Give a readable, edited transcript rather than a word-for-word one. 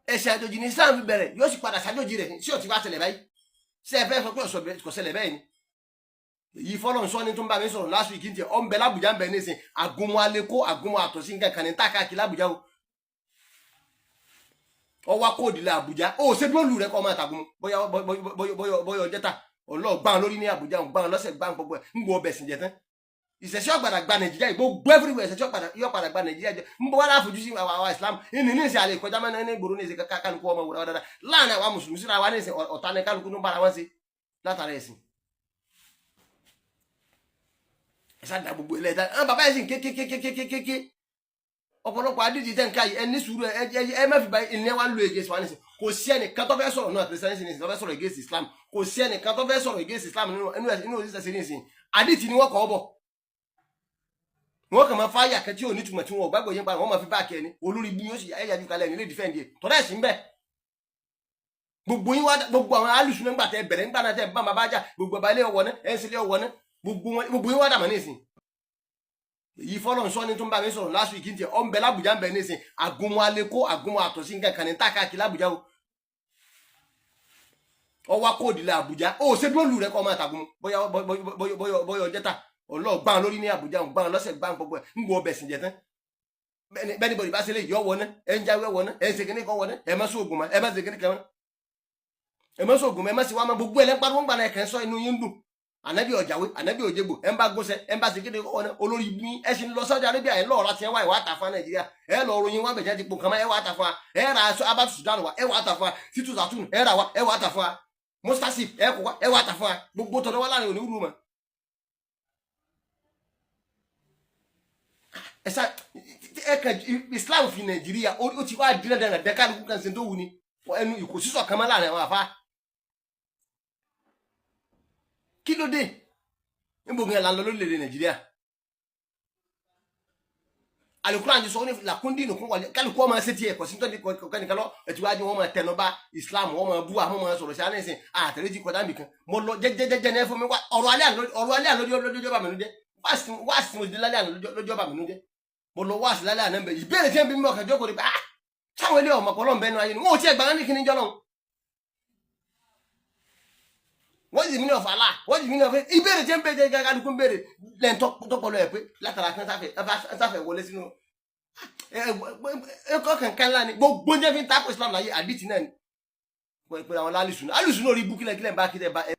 Ẹ̀sìn àjòjì ní Islam fi bẹ̀rẹ̀, yóò sì padà ṣàjòjì rẹ̀. Sí ọ̀tí wá ṣẹlẹ̀ báyìí? Ṣé ẹ fẹ́ sọ pé kò ṣẹlẹ̀ bẹ́ẹ̀ ni? Èyí fọlọ́n sọ ni tó ń bá mi sọ̀rọ̀ last week ní tiẹ̀, ọ̀ ń bẹ l'Ábùjá, ń bẹ nísìn, àgúnmu aleko, àgúnmu àtọ̀sí, nǹkan kan ní tá káàkiri l'Ábùjá o. Ọwọ́ kóòdì la Àbújá ó ṣe bí olù rẹ kọ́ máa tàgùn, bóyá bóyá bóyá ọjọ́ ta ọlọ́ọ̀ gbọ́n lórí ní Àbújá, gbọ́n lọ́sẹ̀, gbọ́n gbogbo ẹ̀ ń gbọ́ ọbẹ̀ sìn jẹ tán. Ìṣẹ̀ṣẹ̀ ọ̀gbàdà gba Nàìjíríà yìí, gbogbo everywhere, ìṣẹ̀ṣẹ̀ ọ̀gbàdà yóò padà gba Nàìjíríà jẹ. Ń bọ́ wá láfojú sí àwa Islam ní ìsìn àlè kọjá mẹ́rin ní ìgboro ní ìsìn kálukú ọmọ wúra dáadáa láàrin àwa mùsùlùmí síra wa ní ìsìn. Ọ̀tá ní kálukú ní bára wọn ṣe látara ẹ̀sìn. Ẹ̀sà dá gbogbo ilẹ̀ ẹ̀dá àwọn bàbá ẹ̀sìn kékékékékékéké. Ọ̀pọ̀lọpọ̀ adíjì tẹ̀ ń ká yìí, ẹ ní sùúrù, ẹ ẹ má fi báyìí ìní wa ń lo against wa nísìn. Kò sí ẹnìkan tó fẹ́ sọ̀rọ̀ náà Christianity nísìn tó fẹ́ sọ̀rọ̀ against Islam. Kò sí ẹnìkan tó fẹ́ sọ̀rọ̀ against Islam nínú òṣìṣẹ́ sí nísìn. Àdìtì ni wọ́n kọ́ bọ̀, wọ́n kàn máa fáyà kẹ́ tí ò ní túmọ̀, tí wọn ò gbàgbọ́ yẹn pa, wọ́n máa fi báàkì ẹni olórí ibú yóò sì ẹ̀yà ju kalẹ̀ ní lè defend ẹ̀ tọ́lá ẹ̀sìn bẹ́ẹ̀. Gbogbo yín wá, gbogbo àwọn alùsùn nígbà tẹ bẹ̀rẹ̀, nígbà náà tẹ bá máa bá jà, gbogbo ọba ilé ọwọ́ náà, ẹ̀ ń sílé ọwọ́ náà, gbogbo yín wá dàmọ́ nísìn. Èyí fọlọ́n sọ ni tó ń bá mi sọ̀rọ̀ last week ní tiẹ̀, ọ̀ ń bẹ l'Ábùjá, ń bẹ nísìn, àgúnmu aleko, àgúnmu àtọ̀sí, nǹkan kan ní tá káàkiri l'Ábùjá o. Ọwọ́ kóòdì la Àbújá ó ṣe bí olù rẹ kọ́ máa tàgùn, bóyá bóyá bóyá bóyá ọjọ́ ta ọlọ́ọ̀ gbọ́n lórí ní Àbújá, gbọ́n lọ́sẹ̀, gbọ́n gbogbo ẹ̀ ń gbọ́ ọbẹ̀ sìn jẹ tán. Bẹ́ẹ̀ni bọ̀dì bá ṣe lè yọ wọ ná, ẹ ń jáwé wọ ná, ẹ ń ṣe kíní kan wọ ná, ẹ má sóògùn ma, ẹ má ṣe kíní kan ma, ẹ má sóògùn ma, ẹ má ṣe wá ma. Gbogbo ẹ lẹ́ ń pariwo ń gbà náà, ẹ kàn ń sọ, inú yín dùn. Ànábì ọ̀jàwé, ànábì òjègbò, ẹ ń bá gbósẹ, ẹ ń bá ṣe kíní kan wọ ná. Olórí ibú yín, ẹ sì ń lọ Saudi Arabia, ẹ lọ́ọ̀rọ̀ tiẹ̀ wá, ẹ wá tà fún Nàìjíríà, ẹ lọ ròyìn wá bẹ̀jẹ̀ ti pò kàn má, ẹ wá tà fún wa. Ẹ ra aṣọ abatu Sudan wa, ẹ wá tà fún wa. Situ zatun ẹ rà wa, ẹ wá tà fún wa. Mustasif ẹ kó wa, ẹ wá tà fún wa. Gbogbo tọ̀dọ̀ wa láàrin òní wúlò mọ́. Ẹsà ẹ kàn Islam fi Nàìjíríà, ó ti wá dín dandan dẹ, kálukú kan ṣe tó wù ní ẹnu ìkòsísọ kan mọ́ láàrin àwọn àfa. Kí ló dé? Níbo gan la ń lọ lórílẹ̀‐èdè Nàìjíríà? Alukuran ti sọ ó ní làkúndì nìkún wọlé, kálukú ọmọ ṣe tiẹ̀, kò sí tó ní kọ́nìkan lọ. Ẹtù wájú wọn máa tẹnu bá Islam, wọn máa bú àwọn máa sọ̀rọ̀ sí alẹ́ àtẹ̀lé ti kọjá nìkan. Mo lọ jẹ́jẹ́jẹ́jẹ́ ní ẹ fún mi wá. Ọ̀rọ̀ alẹ́ àná, ọ̀rọ̀ alẹ́ àná lójó bá mi nú jẹ́. Wáàsí mo ti lálẹ́ àná lójó bá mi nú jẹ́. Mo lọ wáàsí lálẹ́ àná bẹ̀, ìbéèrè tí wọ́n bí mi ọkàn jókòó ni pé, ah, sáwọn ilé ọmọ ọpọlọ ń bẹnu ayé ni wọn ò tiẹ̀ gbà ní kíní jọ́ náà. Wọ́n sì mí ní ọ̀fà là, wọ́n sì mí ní ọ̀fẹ́. Ìbéèrè tí ń béèrè gẹ́gẹ́, kálukú ń béèrè lẹ́yìn tọ́pọ̀lọ́ ẹ̀ pé látara kan sáfẹ́ wọlé sínú ẹ̀kọ́ kankan ńlá ni. Gbogbo ní ẹ fi ń takò Islam láyé, àdìtì náà ni pé àwọn alùsùn alùsùn lórí ibú kílẹ̀ kílẹ̀ ń bá kílẹ̀ bá ẹ.